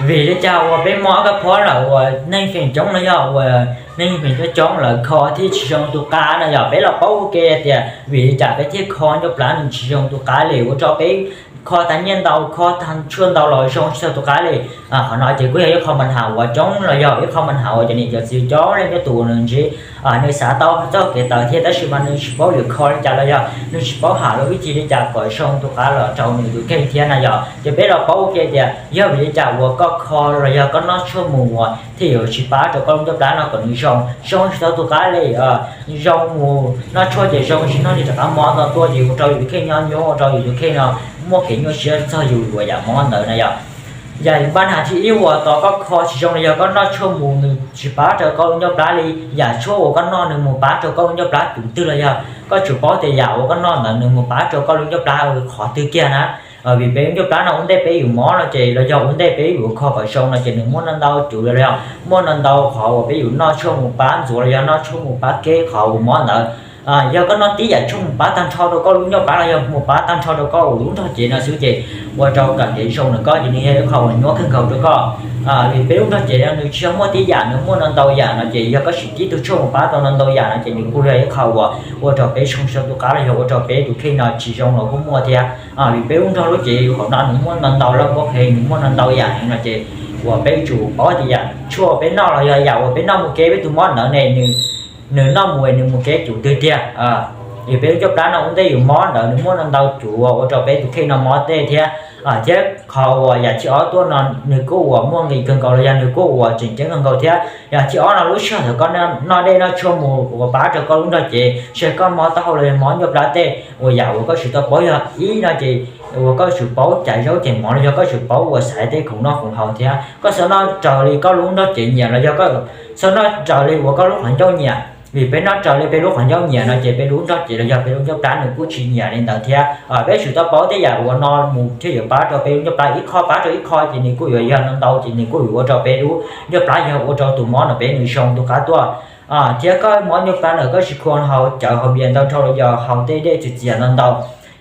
Vim li cas uas peb mob kab phob lawm uas neeg feem coob no yog uas neeg feem coob coob lawv kho thiaj tsis zoo tus qab no yog peb los paub ua ke tias vim li cas peb thiaj kho ncauj plab nws tsis zoo tus qab li ua rau peb kho tag nyiaj ntau kho tag tshuaj ntau los zoo tsis tau tus qab li. Qhov no ces kuj yog ib qho mas has uas coob los yog ib qho mas has uas cov niam cov txiv coob leej coob tus uas nws ntsib nws xav tau txoj kev tawm thiab tab sis mas nws tsis paub lwm kho li cas los yog nws tsis paub ham lub vib thib li cas kom zoo tus qab los rau nws tus kheej thiab na yog ces peb los paub ua ke tias yog vim li cas uas koj kho los yog koj noj tshuaj mus uas thiaj yuav tsis pab rau koj lub ncauj plab no kom nws zoo zoo tsis tau tus qab li. Zoo mus noj tshuaj ces zoo tsis noj ces rov qab mob tau tuaj ces ua rau yus tus kheej nyob nyuaj ua rau yus tus kheej no muaj kev nyuaj siab txog yus uas yam mob ntawd na yog. Yam pab has thib ib uas tos koj kho tsis zoo los yog koj noj tshuaj mus nws tsis pab rau koj lub ncauj plab li. Yam tshuaj uas koj noj nws mus pab rau koj lub ncauj plab tus twg los yog koj tsum paub tias yam uas koj noj ntawd nws mus pab rau koj lub ncauj plab qhov twg kiag na. Vim peb lub ncauj plab no ua ntej peb yuav mob no ces los yog ua ntej peb yuav kho kom zoo no ces nws muaj ntau ntau cuv los yog muaj ntau ntau qhov uas peb yuav noj tshuaj mus pab ntxuav los yog noj tshuaj mus pab keb qhov uas mob ntawd. Yog koj noj tib yam tshuaj mus pab tag nrho rau koj lub ncauj plab los yog mus pab tag nrho rau koj uas lub nrog cev no xwb ces ua rau kom kev zoo ntawm koj ces nws yog ib qho uas nyuaj kawg nkaus rau koj. Vim peb lub nrog cev no nws tsis yog muaj tib yam, nws muaj ntau ntau yam no ces yog koj siv tib tug tshuaj mus pab tau ntau ntau yam no ces nws kuj yog ib qho uas ua rau peb zoo tsis tau tus qab los yog ua rau peb tus kheej no tsis zoo los kuj muaj thiab. Vim peb lub nrog lub cev hauv no nws muaj ntau ntau lub pob qhe, nws muaj ntau ntau yam heev no ces uas peb yuav tsum paub tias yam tshuaj peb noj los yog yam uas peb noj mus keb peb tus mob ntawd ne nws noj mus nws mus keb cuv twg tiag. Vim peb lub ncauj plab no ua ntej yuav mob ntawd nws muaj ntau ntau cuv uas ua rau peb tus kheej no mob tej thiab. Thiab qhov uas yam thib ob tuaj no nws kuj uas muaj nqis kawg nkaus los yog nws kuj uas tseem ceeb kawg nkaus thiab. Yam thib ob no lub sij hawm thaum koj noj dej noj tshuaj mus uas pab rau koj lub nrog cev, seb koj mob taub hau los yog mob ncauj plab tej uas yam uas koj tsum tau paub yog ib no ces uas koj tsum paub caiv zaub caiv mov los yog koj tsum paub uas xaiv tej khoom noj khoom haus thiab koj txhob noj raws li koj lub nrog cev nyiam los yog koj txhob noj raws li uas koj lub qhov ncauj nyiam. Vim peb noj raws li peb lub qhov ncauj nyiam no ces peb lub nrog cev los yog peb lub ncauj plab nws kuj tsis nyiam li ntawd thiab. Peb tsum tau paub tej yam uas no mus thiaj yuav pab rau peb lub ncauj plab ib qho pab rau ib qho ces nws kuj yuav yog no ntau ces nws kuj yuav ua rau peb lub ncauj plab yog ua rau tus mob no peb nws zoo tus qab tuaj. Thiab koj mob ncauj plab ntawm koj tsis khuam haus cawv haus npias ntau dhau los yog haus tej dej txias txias ntau ntau.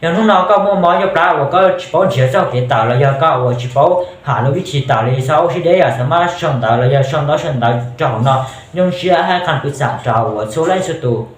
Yog hnub no koj muaj mob ncauj plab uas koj tsis paub nrhiav txoj kev tawm los yog koj uas tsis paub ham lub vib thib tawm li xav ua sib deb yog xav maj sau ntawv los yog sau ntaub sau ntawv rau hauv no, nyob siab hab qha pwv xam rau uas txhua leej txhua tus.